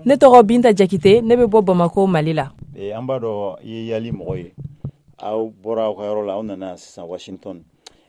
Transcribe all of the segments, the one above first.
Ne tɔgɔ Binta Jakite, ne bɛ bɔ Bamako, Mali la. An b'a dɔn i ye YALI mɔgɔ ye. Aw bɔra aw ka yɔrɔ la, aw nana sisan Washington.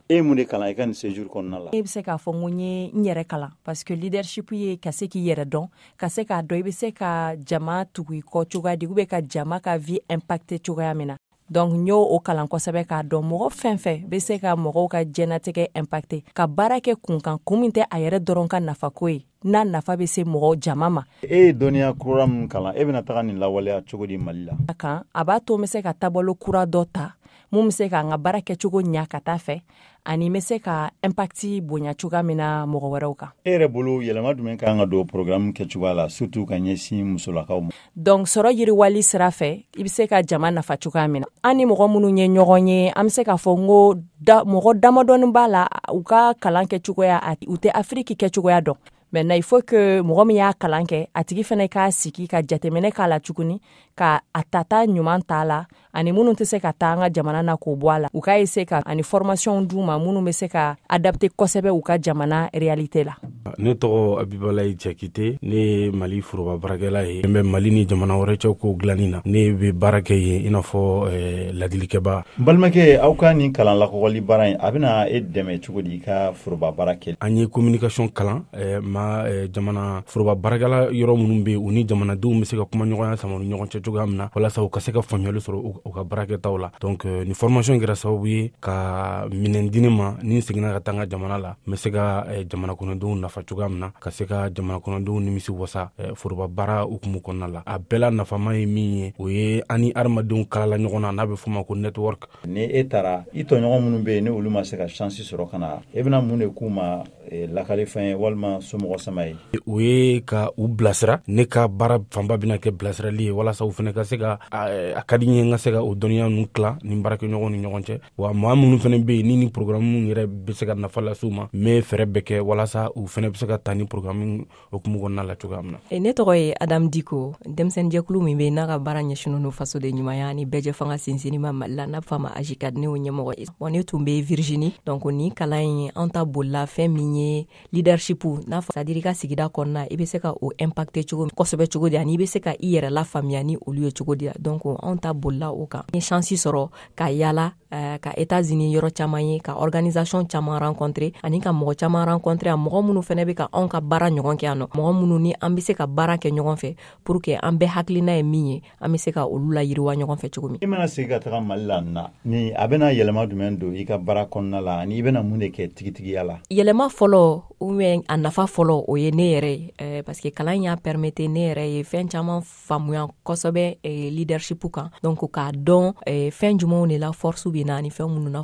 E ye mun de kalan i ka nin séjour kɔnɔna la? Ne bɛ se k'a fɔ n ko n ye n yɛrɛ kalan, parce que leadership ye ka se k'i yɛrɛ dɔn, ka se k'a dɔn i bɛ se ka jama tugu i kɔ cogoya di, ou bien ka jama ka vie impacter cogoya min na. Donc n y'o o kalan kosɛbɛ, k'a dɔn mɔgɔ fɛn fɛn bɛ se ka mɔgɔw ka diɲɛnatigɛ impacter, ka baara kɛ kunkan kun min tɛ a yɛrɛ dɔrɔn ka nafako ye, n'a nafa bɛ se mɔgɔ jama ma. E ye dɔnniya kura min kalan, e bɛna taga nin lawaleya cogo di Mali la? A kan a b'a to n bɛ se ka taabolo kura dɔ ta mun bɛ se k'an ka baara kɛcogo ɲa ka taa fɛ, ani n bɛ se ka impact bonya cogoya min na mɔgɔ wɛrɛw kan. E yɛrɛ bolo, yɛlɛma jumɛn kan ka don programme kɛcogoya la, surtout ka ɲɛsin musolakaw ma? Donc sɔrɔ yiriwali sira fɛ, i bɛ se ka jama nafa cogoya min na, an ni mɔgɔ minnu ye ɲɔgɔn ye, an bɛ se k'a fɔ n ko da, mɔgɔ damadɔni b'a la, u ka kalan kɛcogoya, u tɛ Afiriki kɛcogoya dɔn. Maintenant, il faut que mɔgɔ min y'a kalan kɛ, a tigi fɛnɛ k'a sigi ka jateminɛ k'a la tuguni, ka a tata ɲuman t'a la, ani minnu tɛ se ka taa an ka jamana na, k'o bɔ a la, u k'a essayer ka ani formation d'u ma minnu bɛ se ka adapter kosɛbɛ u ka jamana réalité la. Ne tɔgɔ Abibalayi Jakite, ne ye Mali foroba baarakɛla ye. N bɛ Mali ni jamana wɛrɛ cɛ ko dilanni na. Ne bɛ baara kɛ yen i n'a fɔ ladilikɛba. N balimakɛ, aw ka nin kalan lakɔgɔli baara in, a bɛna e dɛmɛ cogo di i ka foroba baara kɛ? An ye communication kalan ma jamana foroba baarakɛla yɔrɔ minnu bɛ yen, u ni jamanadenw bɛ se ka kuma ɲɔgɔnya sama ni ɲɔgɔn cɛ cogoya min na, walasa u ka se ka faamuyali sɔrɔ u ka baarakɛtaw la. Donc nin formation kɛra sababu ye ka minɛn di ne ma ni n seginna ka taa n ka jamana la, n bɛ se ka jamana kɔnɔdenw nafa cogoya min na, ka se ka jamana kɔnɔdenw nimisi wasa foroba baara hukumu kɔnɔna la. A bɛɛ la nafama ye min ye, o ye an ni adamadenw kalala ɲɔgɔn na, n'a bɛ f'o ma ko network. Ni e taara, i tɔɲɔgɔn minnu bɛ yen, ni olu ma se ka chance sɔrɔ ka na, e bɛna mun de k'u ma lakalifɛn ye walima somɔgɔ sama ye? O ye ka u bilasira. Ne ka baara fanba bɛna kɛ bilasirali ye, walasa u fana ka se ka, a ka di n ye n ka se ka o dɔnniya ninnu tila ni baarakɛɲɔgɔnw ni ɲɔgɔn cɛ. Wa maa minnu fana bɛ yen ni programme yɛrɛ bɛ se ka nafa lase u ma, n bɛ fɛɛrɛ bɛɛ kɛ walasa u fana bɛ se ka taa ni programme hukumu kɔnɔna la cogoya min na. Ne tɔgɔ ye Adam Diko. Denmisɛnninjɛkulu min bɛ yen n'a ka baara ɲɛsinnen don fasoden ɲumanya ni bɛɛjɛ fanga sinsinni ma Mali la, n'a bɛ f'a ma AJCAD, ne y'o ɲɛmɔgɔ ye. Bon, ne tun bɛ Virginie. Donc nin kalan in, an ta bolila fɛn min ye, leadership n'a fɔ, c'est à dire i ka sigida kɔnɔna, i bɛ se ka o impacter cogo kosɛbɛ cogo di, ani i bɛ se ka i yɛrɛ lafaamuya ni olu ye cogo di. Donc anw ta bolila o kan. N ye chance sɔrɔ ka yala ka États-Unis yɔrɔ caman ye, ka organisation caman rencontrer, ani ka mɔgɔ caman rencontrer, a mɔgɔ minnu fɛnɛ bɛ ka anw ka baara ɲɔgɔn kɛ yan nɔ, mɔgɔ minnu ni an bɛ se ka baara kɛ ɲɔgɔn fɛ pour que an bɛɛ hakilina ye min ye, an bɛ se ka olu la yiriwa ɲɔgɔn fɛ cogo min. I mana segin ka taga Mali la na ni a bɛna yɛlɛma jumɛn don i ka baara kɔnɔna la, ani i bɛna mun de kɛ tigitigiya la? Yɛlɛma fɔlɔ ou bien a nafa fɔlɔ, o ye ne yɛrɛ ye, parce que kalan y'a permettre ne yɛrɛ ye fɛn caman faamuya kosɛbɛ leadership kan. Donc k'a dɔn fɛn jumɛnw de la force bɛ na, ani fɛn minnu na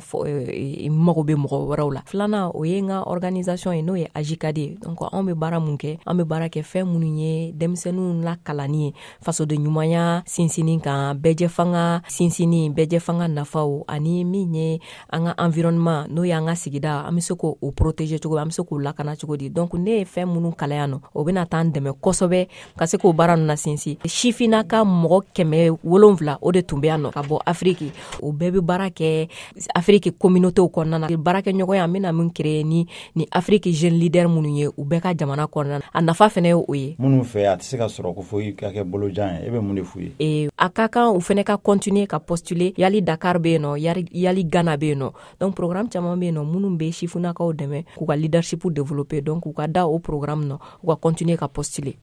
mago bɛ mɔgɔ wɛrɛw la. Filanan, o ye n ka organisation ye, n'o ye AJCAD ye. Donc anw bɛ baara mun kɛ? An bɛ baara kɛ fɛn minnu ye denmisɛnninw lakalanni ye fasoden ɲumanya sinsinni kan, bɛɛjɛ fanga sinsinni, bɛɛjɛ fanga nafaw, ani min ye an ka environnement, n'o y'an ka sigida, an bɛ se k'o protéger cogo, an bɛ se k'o lakana cogo di. Donc ne ye fɛn minnu kalan yan nɔ, o bɛna taa n dɛmɛ kosɛbɛ ka se k'o baara ninnu na sinsin. Sifinna ka mɔgɔ 700, o de tun bɛ yan nɔ ka bɔ Afiriki. O bɛɛ bɛ baara kɛ Afiriki communauté kɔnɔna na. Baarakɛɲɔgɔnya an bɛna min créer ni Afiriki jeune leader minnu ye, u bɛɛ ka jamana kɔnɔna na, a nafa fɛnɛ ye o ye. Minnu fɛ a tɛ se ka sɔrɔ ko fo i ka kɛ bolojan ye, e bɛ mun de f'u ye? A ka kan u fɛnɛ ka continuer ka postuler. YALI Dakar bɛ yen nɔ, YALI Ghana bɛ yen nɔ. Donc programme caman bɛ yen nɔ minnu bɛ sifinnakaw dɛmɛ k'u ka leadership développer. Donc u ka da o programme nɔ, u ka continuer ka postuler.